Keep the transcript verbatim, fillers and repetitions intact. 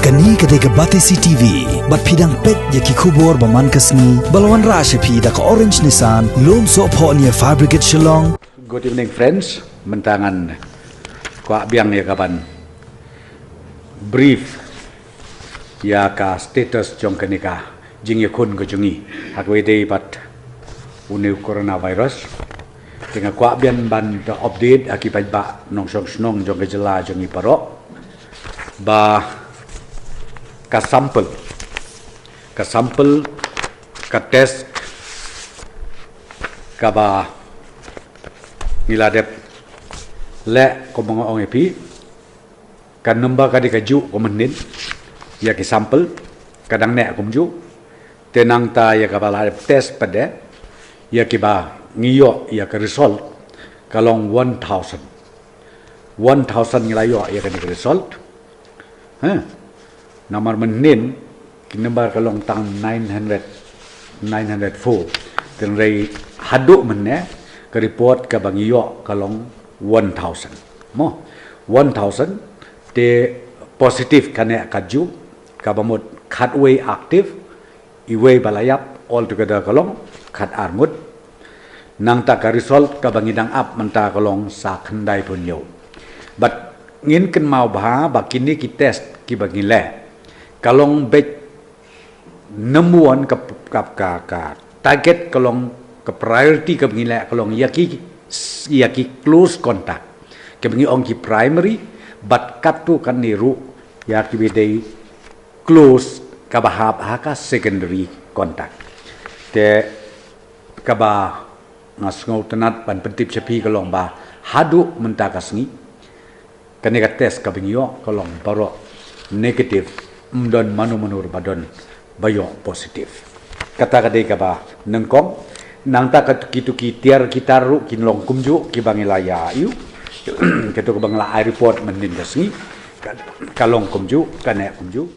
Kane ka dei ka Batesi T V, bad phi dang peit ïa ki khubor ba man ka sngi, ba la wanrah sha phi da ka Orange Nissan, Lumsohphoh near Fire Brigade Shillong. Good evening, friends. Mynta ngan kwah biang ïa ka ban brief ïa ka status jong kane ka jingïakhun ka jong ngi ha kawei de bad une u coronavirus. Te nga kwah biang ban da update ha ki paidbah nongshong shnong jong ka jylla jong ngi baroh ba ka sample, ka sample, ka test kaba ngi la dep leh, kumba nga ong ïa phi, ka number ka dei kajuh kum mynhynnin ïa ki sample, ka dang neh kumjuh. Te nangta ïa kaba la dep test pat de, ïa kiba ngi ïoh ïa ka result ka long one thousand. One thousand ngi la ïoh ïa kane ka result. Ha. Namar mynhynnin ki number ka long tang nine hundred, nine hundred four. Te hynrei haduh mynne ka report kaba ngi ïoh ka long one thousand. Mo, one thousand, te positive ka neh kajuh, kaba mut khatwei active, iwei ba la ïap, altogether ka long khatar ngut. Nangta ka result kaba ngi dang ap mynta ka long sa khyndaiphew hynñiew. Bad ngin kynmaw bha ba kine ki test kiba ngi leh ka long beit number one, ka, ka, ka, ka target ka long, ka priority kaba ngi leh ka long ïa ki, ïa ki close contact, kaba ngi ong ki primary, bad katto katne ruh ïa kiba dei close kaba hap ha ka secondary contact. Te kaba nga sngewtynnat ban pyntip sha phi ka long ba haduh mynta ka sngi kane ka test kaba ngi ïoh ka long baroh negative, ym don mano mano ruh ba don ba ïoh positive. Kata ka dei kaba nyngkong. Nangta ka kito ki tiar ki tar ruh kin long kumjuh kiba ngi la ïa ïoh, kito kiba ngi la ai report mynhynnin ka sngi, ka, ka long kumjuh, ka neh kumjuh.